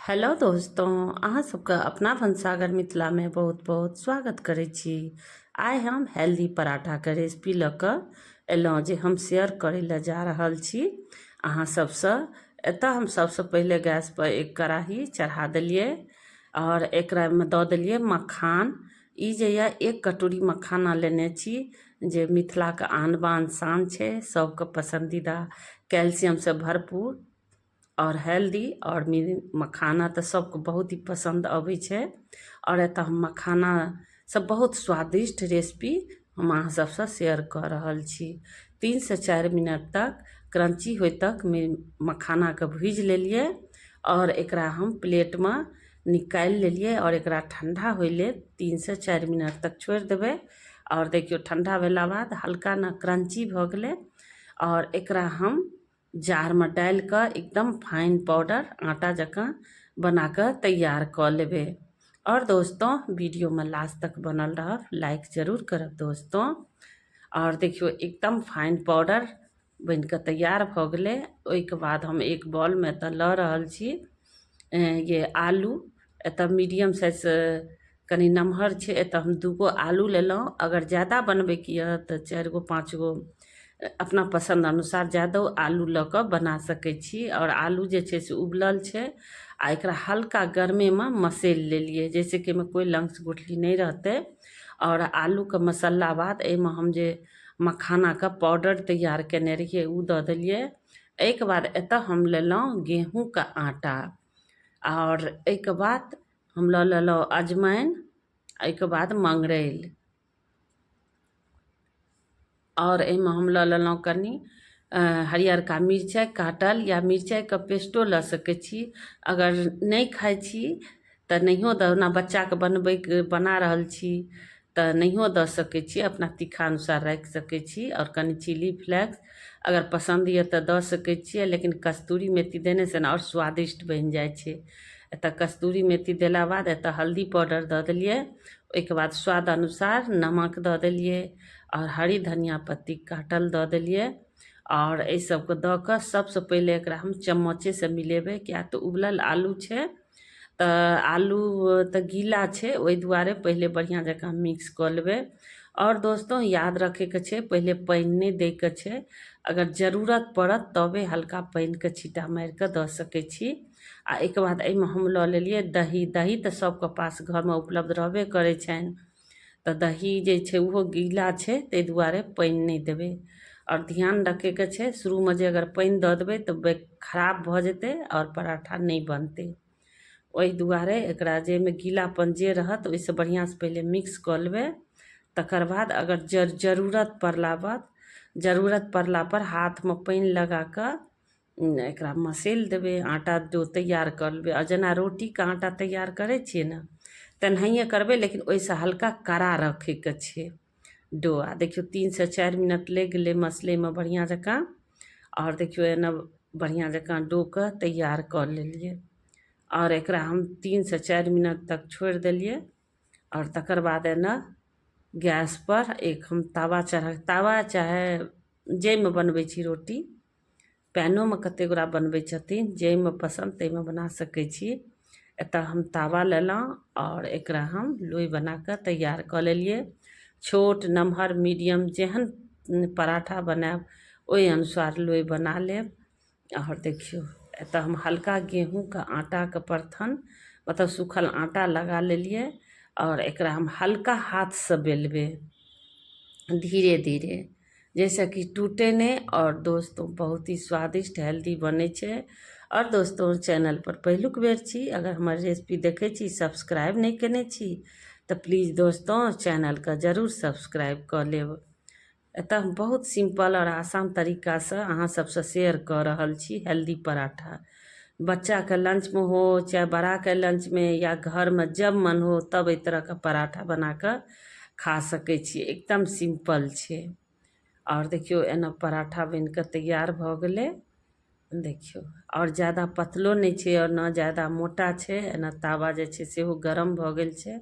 Hello दोस्तों, अहाँ सबके अपना भनसाघर मिथिलामे बहुत बहुत स्वागत करै छी। आइ हम हेल्दी पराठाके रेसिपी लऽ कऽ एलहुँ जे हम शेयर करै लए जा रहल छी अहाँ सबसँ। एतऽ हम सबसँ पहिले गैसपर एक कड़ाही चढ़ा देलियै आओर एकरामे दऽ देलियै मखान। ई जे यऽ एक कटोरी मखाना लेने छी जे मिथिलाके आन बान शान छै, सबके पसन्दीदा, कैल्सियमसँ भरपूर आओर हेल्दी। आओर मखाना तऽ सबके बहुत ही पसन्द अबै छै। आओर एतऽ हम मखाना सब बहुत स्वादिष्ट रेसिपी हम अहाँ सबसँ शेयर कऽ रहल छी। 3 से 4 मिनट तक क्रंची होइ तक मखानाके भुजि लेलियै आओर एकरा हम प्लेटमे निकालि लेलियै आओर एकरा ठण्डा होइ लेल 3 से 4 मिनट तक छोड़ि देबै। आओर देखियौ, ठण्डा भेला बाद हल्का ने क्रंची भऽ गेलै। आओर एकरा हम जारमे डालि कऽ एकदम फाइन पाउडर आटा जकाँ बना कऽ तैयार कऽ लेबै। आओर दोस्तों, वीडियोमे लास्ट तक बनल रहब, लाइक जरूर करब दोस्तों। आओर देखियौ, एकदम फाइन पाउडर बनि कऽ तैयार भऽ गेलै। ओहिके बाद हम एक बॉलमे एतऽ लऽ रहल छी ये आलू। एतऽ मीडियम साइज कनि नमहर छै, एतऽ हम दूगो आलू लेलहुँ। अगर ज्यादा बनबैके यऽ तऽ चारि गो, पाँच गो, अपना पसन्द अनुसार ज्यादो आलू लऽ कऽ बना सकै छी। आओर आलू जे छै से उबलल छै आ एकरा हल्का गर्मेमे मसैल लेलियै, जाहिसँ कि एहिमे कोइ लंग्स गुठली नहि रहतै। आओर आलूके मसलला बाद एहिमे हम जे मखानाके पाउडर तैयार केने रहियै, ओ दऽ देलियै। एहिके बाद एतऽ हम लेलहुँ गेहूँके आटा। आओर एहिके बाद हम लऽ लेलहुँ अजमाइन, एहिके बाद मंगरैल। आओर एहिमे हम लऽ लेलहुँ कनि हरियरका मिरचाइ काटल या मिरचाइके पेस्टो लऽ सकै छी। अगर नहि खाइ छी तऽ नहियो दऽ, ओना बच्चाके बनबैके बना रहल छी तऽ नहियो दऽ सकै छी, अपना तीखा अनुसार राखि सकै छी। आओर कनि चिली फ्लेक्स अगर पसन्द यऽ तऽ दऽ सकै छियै, लेकिन कस्तूरी मेथी देनेसँ ने आओर स्वादिष्ट बनि जाइ छै। एतऽ कस्तूरी मेथी देला बाद एतऽ हल्दी पाउडर दऽ देलियै। ओहिके बाद स्वाद अनुसार नमक दऽ देलियै आओर हरी धनिया पत्ती काटल दऽ देलियै। आओर एहि सबके दऽ कऽ सबसँ पहिले एकरा हम चम्मचेसँ मिलेबै, किएक तऽ उबलल आलू छै तऽ आलू तऽ गीला छै, ओहि दुआरे पहिले बढ़िआँ जकाँ मिक्स कऽ लेबै। आओर दोस्तो, याद रखैके छै, पहिले पानि नहि दैके छै। अगर जरूरत पड़त तबे हल्का पानिके छींटा मारिकऽ दऽ सकै छी। आ एहिके बाद एहिमे हम लऽ लेलियै दही। दही तऽ सबके पास घरमे उपलब्ध रहबे करै छनि, तऽ दही जे छै ओहो गीला छै, ताहि दुआरे पानि नहि देबै। आओर ध्यान रखैके छै, शुरूमे जे अगर पानि दऽ देबै तऽ खराब भऽ जेतै आओर पराठा नहि बनतै। ओहि दुआरे एकरा जाहिमे गीलापन जे रहत, ओहिसँ बढ़िआँसँ पहिले मिक्स कऽ लेबै। तकर बाद अगर जरूरत पड़ला बाद, जरूरत पड़ला पर हाथमे पानि लगा कऽ एकरा मसैल देबै, आटा डो तैयार कऽ लेबै। आओर जेना रोटीके आटा तैयार करै छियै ने, तेनाहिए करबै, लेकिन ओहिसँ हल्का कड़ा रखैके छै डो। आ देखियौ, 3 से 4 मिनट लागि गेलै मसलैमे बढ़िआँ जकाँ। आओर देखियौ, एना बढ़िआँ जकाँ डोके तैयार कऽ लेलियै। आओर एकरा हम 3 से 4 मिनट तक छोड़ि देलियै। आओर तकर बाद एना गैसपर एक हम तावा चढ़ा, तावा चाहे जाहिमे बनबै छी रोटी, पैनोमे कतेक गोटा बनबै छथिन, जाहिमे पसन्द ताहिमे बना सकै छी। एतऽ हम तावा लेलहुँ आओर एकरा हम लोइ बना कऽ तैयार कऽ लेलियै। छोट, नमहर, मीडियम, जेहन पराठा बनायब, ओहि अनुसार लोइ बना लेब। आओर देखियौ, एतऽ हम हल्का गेहूँके आटाके परथन, मतलब सूखल आटा लगा लेलियै। आओर एकरा हम हल्का हाथसँ बेलबै धीरे धीरे, जाहिसँ कि टूटे नहि। आओर दोस्तो, बहुत ही स्वादिष्ट हेल्दी बनै छै। आओर दोस्तो, चैनल पर पहिलुक बेर छी, अगर हमर रेसिपी देखै छी, सब्सक्राइब नहि केने छी, तऽ प्लीज दोस्तों, चैनलके जरूर सब्सक्राइब कऽ लेब। एतऽ हम बहुत सिम्पल आओर आसान तरीकासँ अहाँ सबसँ शेयर कऽ रहल छी हेल्दी पराठा। बच्चाके लंचमे हो, चाहे बड़ाके लंचमे, या घरमे जब मन हो तब एहि तरहके पराठा बना कऽ खा सकै छी। एकदम सिम्पल छै। आओर देखियौ, एना पराठा बनि कऽ तैयार भऽ गेलै। देखियौ, आओर ज्यादा पतलो नहि छै आओर ने ज्यादा मोटा छै। एना तावा जे छै सेहो गरम भऽ गेल छै।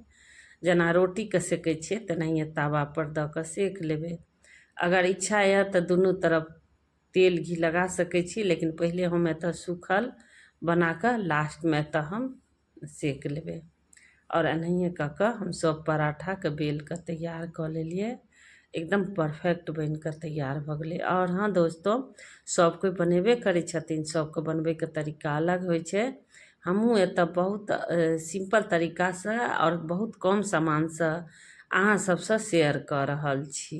जेना रोटीके सेकै छियै, तेनाहिए तावापर दऽ कऽ सेक लेबै। अगर इच्छा यऽ तऽ दुनू तरफ तेल घी लगा सकै छी, लेकिन पहिले हम एतऽ सूखल बना कऽ लास्टमे एतऽ हम सेक लेबै। आओर एनाहिए कऽ कऽ हम सब पराठाके बेल कऽ तैयार कऽ लेलियै। एकदम परफेक्ट बनि कऽ तैयार भऽ गेलै। आओर हँ दोस्तो, सब कोइ बनेबे करै छथिन, सबके बनबैके तरीका अलग होइ छै। हमहूँ एतऽ बहुत सिम्पल तरीकासँ आओर बहुत कम सामानसँ अहाँ सबसँ शेयर कऽ रहल छी।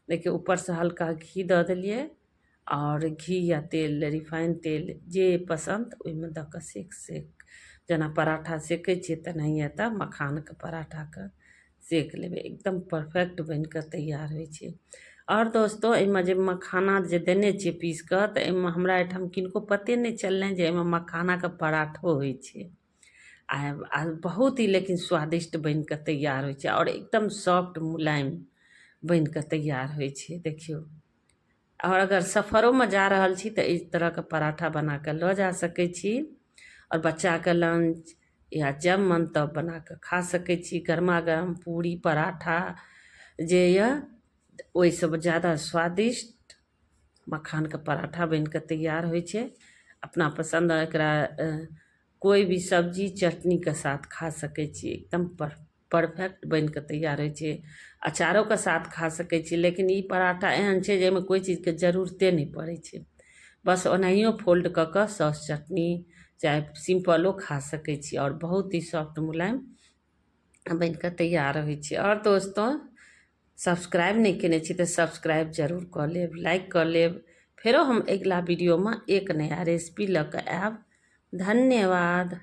देखियौ, ऊपरसँ हल्का घी दऽ देलियै आओर घी या तेल, रिफाइन तेल जे पसन्द, ओहिमे दऽ कऽ सेक सेक जेना पराठा सेकै छियै तेनाहिए एतऽ मखानके पराठाके सेक लेबै। एकदम परफेक्ट बनि कऽ तैयार होइ छै। आओर दोस्तो, एहिमे जे मखाना जे देने छियै पीस कऽ, तऽ एहिमे हमरा एहिठाम किनको पते नहि चललनि जे एहिमे मखानाके पराठो होइ छै। आ बहुत ही लेकिन स्वादिष्ट बनि कऽ तैयार होइ छै आओर एकदम सॉफ्ट मुलायम बनि कऽ तैयार होइ छै। देखियौ, आओर अगर सफरोमे जा रहल छी तऽ एहि तरहके पराठा बना कऽ लऽ जा सकै छी आओर बच्चाके लंच या जब मन तब बना कऽ खा सकै छी। गरमा गरम पूरी पराठा जे यऽ ओहिसँ ज्यादा स्वादिष्ट मखानके पराठा बनि कऽ तैयार होइ छै। अपना पसन्द एकरा कोइ भी सब्जी चटनीके साथ खा सकै छी। एकदम परफेक्ट बनि कऽ तैयार होइ छै। अचारोके साथ खा सकै छी, लेकिन ई पराठा एहन छै जाहिमे कोइ चीजके जरूरते नहि पड़ै छै। बस ओनाहियो फोल्ड कऽ कऽ सॉस चटनी चाहे सिम्पलो खा सकै छी आओर बहुत ही सॉफ्ट मुलायम बनि कऽ तैयार होइ छै। आओर दोस्तो, सब्सक्राइब नहि केने छी तऽ सब्सक्राइब जरूर कऽ लेब, लाइक कऽ लेब। फेरो हम अगिला वीडियोमे एक नया रेसिपी लऽ कऽ आयब। धन्यवाद।